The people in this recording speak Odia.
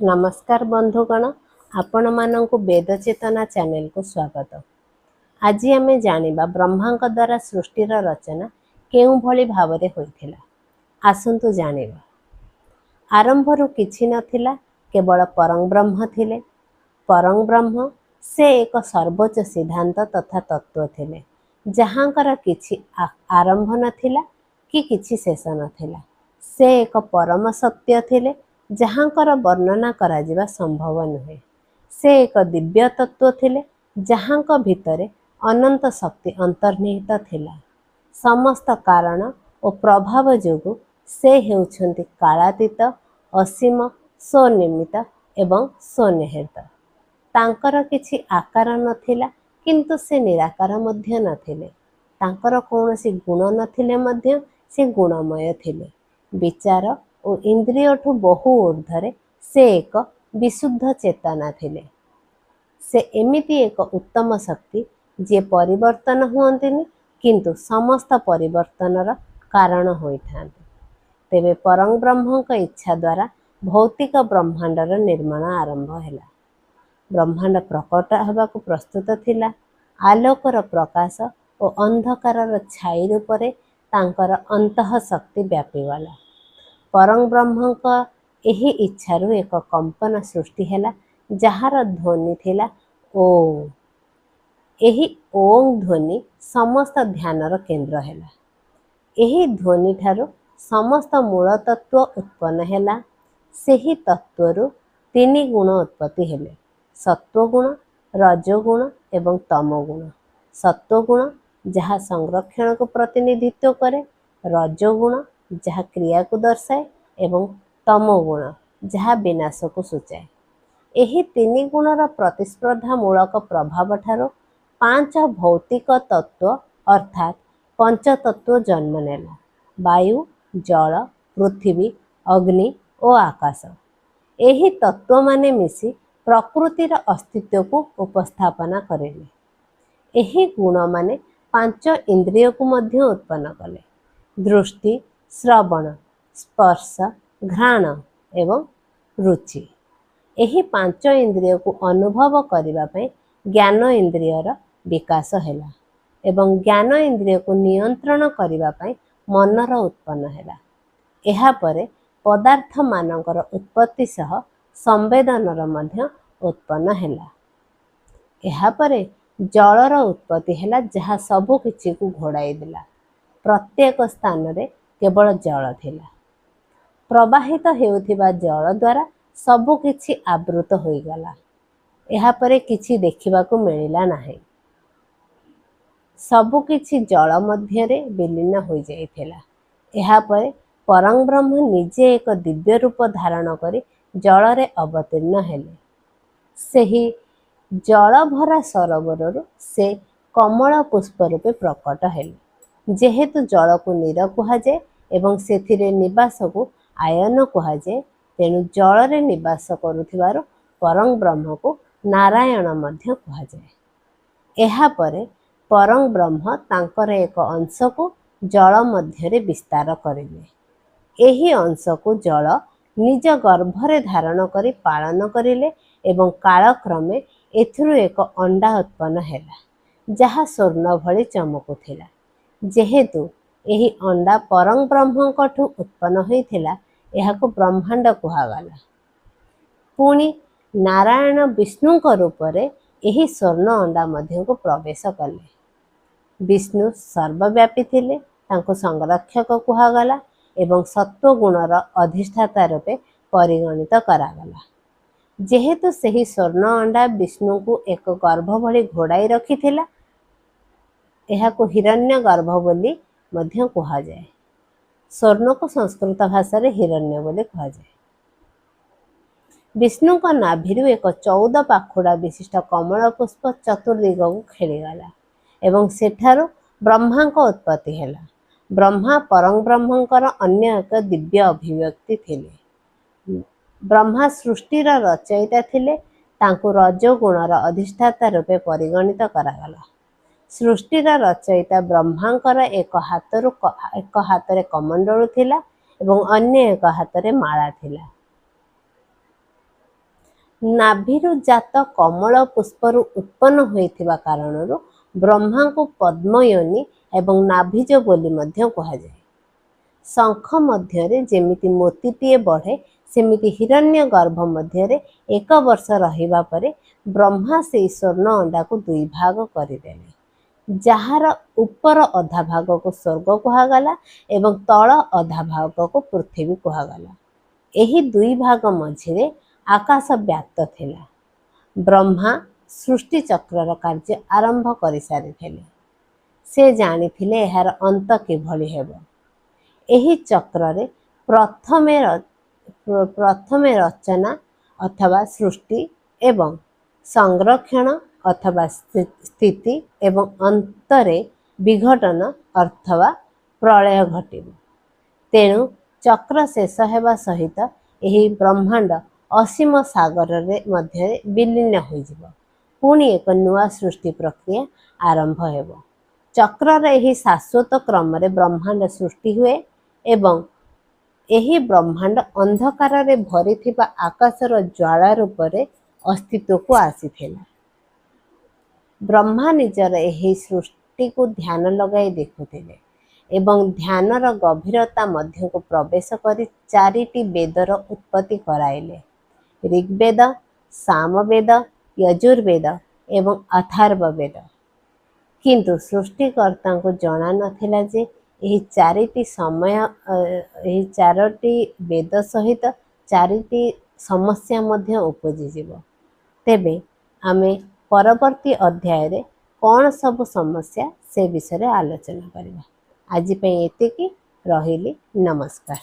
ନମସ୍କାର ବନ୍ଧୁଗଣ, ଆପଣମାନଙ୍କୁ ବେଦ ଚେତନା ଚ୍ୟାନେଲକୁ ସ୍ୱାଗତ। ଆଜି ଆମେ ଜାଣିବା ବ୍ରହ୍ମାଙ୍କ ଦ୍ୱାରା ସୃଷ୍ଟିର ରଚନା କେଉଁଭଳି ଭାବରେ ହୋଇଥିଲା। ଆସନ୍ତୁ ଜାଣିବା। ଆରମ୍ଭରୁ କିଛି ନଥିଲା, କେବଳ ପରଂବ୍ରହ୍ମ ଥିଲେ। ପରଂବ୍ରହ୍ମ ସେ ଏକ ସର୍ବୋଚ୍ଚ ସିଦ୍ଧାନ୍ତ ତଥା ତତ୍ତ୍ୱ ଥିଲେ, ଯାହାଙ୍କର କିଛି ଆରମ୍ଭ ନଥିଲା କି କିଛି ଶେଷ ନଥିଲା। ସେ ଏକ ପରମ ସତ୍ୟ ଥିଲେ, ଯାହାଙ୍କର ବର୍ଣ୍ଣନା କରାଯିବା ସମ୍ଭବ ନୁହେଁ। ସେ ଏକ ଦିବ୍ୟ ତତ୍ତ୍ୱ ଥିଲେ, ଯାହାଙ୍କ ଭିତରେ ଅନନ୍ତ ଶକ୍ତି ଅନ୍ତର୍ନିହିତ ଥିଲା। ସମସ୍ତ କାରଣ ଓ ପ୍ରଭାବ ଯୋଗୁଁ ସେ ହେଉଛନ୍ତି କାଳାତୀତ, ଅସୀମ, ସ୍ୱନିମିତ ଏବଂ ସ୍ୱନିହିତ। ତାଙ୍କର କିଛି ଆକାର ନଥିଲା, କିନ୍ତୁ ସେ ନିରାକାର ମଧ୍ୟ ନଥିଲେ। ତାଙ୍କର କୌଣସି ଗୁଣ ନଥିଲେ ମଧ୍ୟ ସେ ଗୁଣମୟ ଥିଲେ। ବିଚାର ଓ ଇନ୍ଦ୍ରିୟଠୁ ବହୁ ଊର୍ଦ୍ଧ୍ୱରେ ସେ ଏକ ବିଶୁଦ୍ଧ ଚେତନା ଥିଲେ। ସେ ଏମିତି ଏକ ଉତ୍ତମ ଶକ୍ତି, ଯିଏ ପରିବର୍ତ୍ତନ ହୁଅନ୍ତିନି, କିନ୍ତୁ ସମସ୍ତ ପରିବର୍ତ୍ତନର କାରଣ ହୋଇଥାନ୍ତି। ତେବେ ପରଂବ୍ରହ୍ମଙ୍କ ଇଚ୍ଛା ଦ୍ୱାରା ଭୌତିକ ବ୍ରହ୍ମାଣ୍ଡର ନିର୍ମାଣ ଆରମ୍ଭ ହେଲା। ବ୍ରହ୍ମାଣ୍ଡ ପ୍ରକଟ ହେବାକୁ ପ୍ରସ୍ତୁତ ଥିଲା। ଆଲୋକର ପ୍ରକାଶ ଓ ଅନ୍ଧକାରର ଛାଇ ରୂପରେ ତାଙ୍କର ଅନ୍ତଃଶକ୍ତି ବ୍ୟାପିଗଲା। ପରଂବ୍ରହ୍ମଙ୍କ ଏହି ଇଚ୍ଛାରୁ ଏକ କମ୍ପନ ସୃଷ୍ଟି ହେଲା, ଯାହାର ଧ୍ୱନି ଥିଲା ଓଁ। ଏହି ଓଁ ଧ୍ୱନି ସମସ୍ତ ଧ୍ୟାନର କେନ୍ଦ୍ର ହେଲା। ଏହି ଧ୍ୱନିଠାରୁ ସମସ୍ତ ମୂଳ ତତ୍ତ୍ୱ ଉତ୍ପନ୍ନ ହେଲା। ସେହି ତତ୍ତ୍ୱରୁ ତିନି ଗୁଣ ଉତ୍ପତ୍ତି ହେଲେ: ସତ୍ତ୍ୱଗୁଣ, ରଜୋଗୁଣ ଏବଂ ତମୋଗୁଣ। ସତ୍ତ୍ୱଗୁଣ ଯାହା ସଂରକ୍ଷଣକୁ ପ୍ରତିନିଧିତ୍ୱ କରେ, ରଜୋଗୁଣ ଯାହା କ୍ରିୟାକୁ ଦର୍ଶାଏ ଏବଂ ତମୋଗୁଣ ଯାହା ବିନାଶକୁ ସୂଚାଏ। ଏହି ତିନି ଗୁଣର ପ୍ରତିସ୍ପର୍ଦ୍ଧାମୂଳକ ପ୍ରଭାବଠାରୁ ପାଞ୍ଚ ଭୌତିକ ତତ୍ତ୍ୱ ଅର୍ଥାତ୍ ପଞ୍ଚତତ୍ତ୍ୱ ଜନ୍ମ ନେଲା: ବାୟୁ, ଜଳ, ପୃଥିବୀ, ଅଗ୍ନି ଓ ଆକାଶ। ଏହି ତତ୍ତ୍ୱମାନେ ମିଶି ପ୍ରକୃତିର ଅସ୍ତିତ୍ୱକୁ ଉପସ୍ଥାପନା କରିଲେ। ଏହି ଗୁଣମାନେ ପାଞ୍ଚ ଇନ୍ଦ୍ରିୟକୁ ମଧ୍ୟ ଉତ୍ପନ୍ନ କଲେ: ଦୃଷ୍ଟି, ଶ୍ରବଣ, ସ୍ପର୍ଶ, ଘ୍ରାଣ ଏବଂ ରୁଚି। ଏହି ପାଞ୍ଚ ଇନ୍ଦ୍ରିୟକୁ ଅନୁଭବ କରିବା ପାଇଁ ଜ୍ଞାନ ଇନ୍ଦ୍ରିୟର ବିକାଶ ହେଲା ଏବଂ ଜ୍ଞାନ ଇନ୍ଦ୍ରିୟକୁ ନିୟନ୍ତ୍ରଣ କରିବା ପାଇଁ ମନର ଉତ୍ପନ୍ନ ହେଲା। ଏହାପରେ ପଦାର୍ଥମାନଙ୍କର ଉତ୍ପତ୍ତି ସହ ସମ୍ବେଦନର ମଧ୍ୟ ଉତ୍ପନ୍ନ ହେଲା। ଏହାପରେ ଜଳର ଉତ୍ପତ୍ତି ହେଲା, ଯାହା ସବୁ କିଛିକୁ ଘୋଡ଼ାଇ ଦେଲା। ପ୍ରତ୍ୟେକ ସ୍ଥାନରେ କେବଳ ଜଳ ଥିଲା। ପ୍ରବାହିତ ହେଉଥିବା ଜଳ ଦ୍ୱାରା ସବୁକିଛି ଆବୃତ ହୋଇଗଲା। ଏହାପରେ କିଛି ଦେଖିବାକୁ ମିଳିଲା ନାହିଁ। ସବୁକିଛି ଜଳ ମଧ୍ୟରେ ବିଲୀନ ହୋଇଯାଇଥିଲା। ଏହାପରେ ପରଂବ୍ରହ୍ମ ନିଜେ ଏକ ଦିବ୍ୟ ରୂପ ଧାରଣ କରି ଜଳରେ ଅବତୀର୍ଣ୍ଣ ହେଲେ। ସେହି ଜଳଭରା ସରୋବରରୁ ସେ କମଳ ପୁଷ୍ପ ରୂପେ ପ୍ରକଟ ହେଲେ। ଯେହେତୁ ଜଳକୁ ନୀର କୁହାଯାଏ ଏବଂ ସେଥିରେ ନିବାସକୁ ଆୟନ କୁହାଯାଏ, ତେଣୁ ଜଳରେ ନିବାସ କରୁଥିବାରୁ ପରଂବ୍ରହ୍ମକୁ ନାରାୟଣ ମଧ୍ୟ କୁହାଯାଏ। ଏହାପରେ ପରଂବ୍ରହ୍ମ ତାଙ୍କର ଏକ ଅଂଶକୁ ଜଳ ମଧ୍ୟରେ ବିସ୍ତାର କରିଲେ। ଏହି ଅଂଶକୁ ଜଳ ନିଜ ଗର୍ଭରେ ଧାରଣ କରି ପାଳନ କରିଲେ ଏବଂ କାଳକ୍ରମେ ଏଥିରୁ ଏକ ଅଣ୍ଡା ଉତ୍ପନ୍ନ ହେଲା, ଯାହା ସ୍ୱର୍ଣ୍ଣ ଭଳି ଚମକୁଥିଲା। ଯେହେତୁ ଏହି ଅଣ୍ଡା ପରଂବ୍ରହ୍ମଙ୍କଠୁ ଉତ୍ପନ୍ନ ହୋଇଥିଲା, ଏହାକୁ ବ୍ରହ୍ମାଣ୍ଡ କୁହାଗଲା। ପୁଣି ନାରାୟଣ ବିଷ୍ଣୁଙ୍କ ରୂପରେ ଏହି ସ୍ୱର୍ଣ୍ଣ ଅଣ୍ଡା ମଧ୍ୟକୁ ପ୍ରବେଶ କଲେ। ବିଷ୍ଣୁ ସର୍ବବ୍ୟାପୀ ଥିଲେ, ତାଙ୍କୁ ସଂରକ୍ଷକ କୁହାଗଲା ଏବଂ ସତ୍ତ୍ୱଗୁଣର ଅଧିଷ୍ଠାତା ରୂପେ ପରିଗଣିତ କରାଗଲା। ଯେହେତୁ ସେହି ସ୍ୱର୍ଣ୍ଣ ଅଣ୍ଡା ବିଷ୍ଣୁଙ୍କୁ ଏକ ଗର୍ଭ ଭଳି ଘୋଡ଼ାଇ ରଖିଥିଲା, ଏହାକୁ ହିରଣ୍ୟ ଗର୍ଭ ବୋଲି ମଧ୍ୟ କୁହାଯାଏ। ସ୍ୱର୍ଣ୍ଣକୁ ସଂସ୍କୃତ ଭାଷାରେ ହିରଣ୍ୟ ବୋଲି କୁହାଯାଏ। ବିଷ୍ଣୁଙ୍କ ନାଭିରୁ ଏକ 14 ପାଖୁଡ଼ା ବିଶିଷ୍ଟ କମଳ ପୁଷ୍ପ ଚତୁର୍ଦିଗକୁ ଖେଳିଗଲା ଏବଂ ସେଠାରୁ ବ୍ରହ୍ମାଙ୍କ ଉତ୍ପତ୍ତି ହେଲା। ବ୍ରହ୍ମା ପରଂବ୍ରହ୍ମଙ୍କର ଅନ୍ୟ ଏକ ଦିବ୍ୟ ଅଭିବ୍ୟକ୍ତି ଥିଲେ। ବ୍ରହ୍ମା ସୃଷ୍ଟିର ରଚୟିତା ଥିଲେ। ତାଙ୍କୁ ରଜୋଗୁଣର ଅଧିଷ୍ଠାତା ରୂପେ ପରିଗଣିତ କରାଗଲା। ସୃଷ୍ଟିର ରଚୟିତା ବ୍ରହ୍ମାଙ୍କର ଏକ ହାତରେ କମଣ୍ଡଳୁ ଥିଲା ଏବଂ ଅନ୍ୟ ଏକ ହାତରେ ମାଳା ଥିଲା। ନାଭିରୁ ଜାତ କମଳ ପୁଷ୍ପରୁ ଉତ୍ପନ୍ନ ହୋଇଥିବା କାରଣରୁ ବ୍ରହ୍ମାଙ୍କୁ ପଦ୍ମୟୋନି ଏବଂ ନାଭିଜ ବୋଲି ମଧ୍ୟ କୁହାଯାଏ। ଶଙ୍ଖ ମଧ୍ୟରେ ଯେମିତି ମୋତିଟିଏ ବଢ଼େ, ସେମିତି ହିରଣ୍ୟ ଗର୍ଭ ମଧ୍ୟରେ ଏକ ବର୍ଷ ରହିବା ପରେ ବ୍ରହ୍ମା ସେଇ ସ୍ୱର୍ଣ୍ଣ ଅଣ୍ଡାକୁ ଦୁଇ ଭାଗ କରିଦେଲେ, ଯାହାର ଉପର ଅଧା ଭାଗକୁ ସ୍ୱର୍ଗ କୁହାଗଲା ଏବଂ ତଳ ଅଧା ଭାଗକୁ ପୃଥିବୀ କୁହାଗଲା। ଏହି ଦୁଇ ଭାଗ ମଝିରେ ଆକାଶ ବ୍ୟାପ୍ତ ଥିଲା। ବ୍ରହ୍ମା ସୃଷ୍ଟି ଚକ୍ରର କାର୍ଯ୍ୟ ଆରମ୍ଭ କରିସାରିଥିଲେ। ସେ ଜାଣିଥିଲେ ଏହାର ଅନ୍ତ କିଭଳି ହେବ। ଏହି ଚକ୍ରରେ ପ୍ରଥମେ ରଚନା ଅଥବା ସୃଷ୍ଟି ଏବଂ ସଂରକ୍ଷଣ ଅଥବା ସ୍ଥିତି ଏବଂ ଅନ୍ତରେ ବିଘଟନ ଅଥବା ପ୍ରଳୟ ଘଟିବ। ତେଣୁ ଚକ୍ର ଶେଷ ହେବା ସହିତ ଏହି ବ୍ରହ୍ମାଣ୍ଡ ଅସୀମ ସାଗରରେ ମଧ୍ୟରେ ବିଲୀନ ହୋଇଯିବ। ପୁଣି ଏକ ନୂଆ ସୃଷ୍ଟି ପ୍ରକ୍ରିୟା ଆରମ୍ଭ ହେବ। ଚକ୍ରର ଏହି ଶାଶ୍ୱତ କ୍ରମରେ ବ୍ରହ୍ମାଣ୍ଡ ସୃଷ୍ଟି ହୁଏ ଏବଂ ଏହି ବ୍ରହ୍ମାଣ୍ଡ ଅନ୍ଧକାରରେ ଭରିଥିବା ଆକାଶର ଜ୍ୱାଳା ରୂପରେ ଅସ୍ତିତ୍ୱକୁ ଆସିଥିଲା। ବ୍ରହ୍ମା ନିଜର ଏହି ସୃଷ୍ଟିକୁ ଧ୍ୟାନ ଲଗାଇ ଦେଖୁଥିଲେ ଏବଂ ଧ୍ୟାନର ଗଭୀରତା ମଧ୍ୟକୁ ପ୍ରବେଶ କରି ଚାରିଟି ବେଦର ଉତ୍ପତ୍ତି କରାଇଲେ: ଋଗ୍ବେଦ, ସାମବେଦ, ୟଜୁର୍ବେଦ ଏବଂ ଅଥର୍ବ ବେଦ। କିନ୍ତୁ ସୃଷ୍ଟିକର୍ତ୍ତାଙ୍କୁ ଜଣା ନଥିଲା ଯେ ଏହି ଚାରୋଟି ବେଦ ସହିତ ଚାରିଟି ସମସ୍ୟା ମଧ୍ୟ ଉପୁଜିଯିବ। ତେବେ ଆମେ ପରବର୍ତ୍ତୀ ଅଧ୍ୟାୟରେ କ'ଣ ସବୁ ସମସ୍ୟା, ସେ ବିଷୟରେ ଆଲୋଚନା କରିବା। ଆଜି ପାଇଁ ଏତିକି, ରହିଲି, ନମସ୍କାର।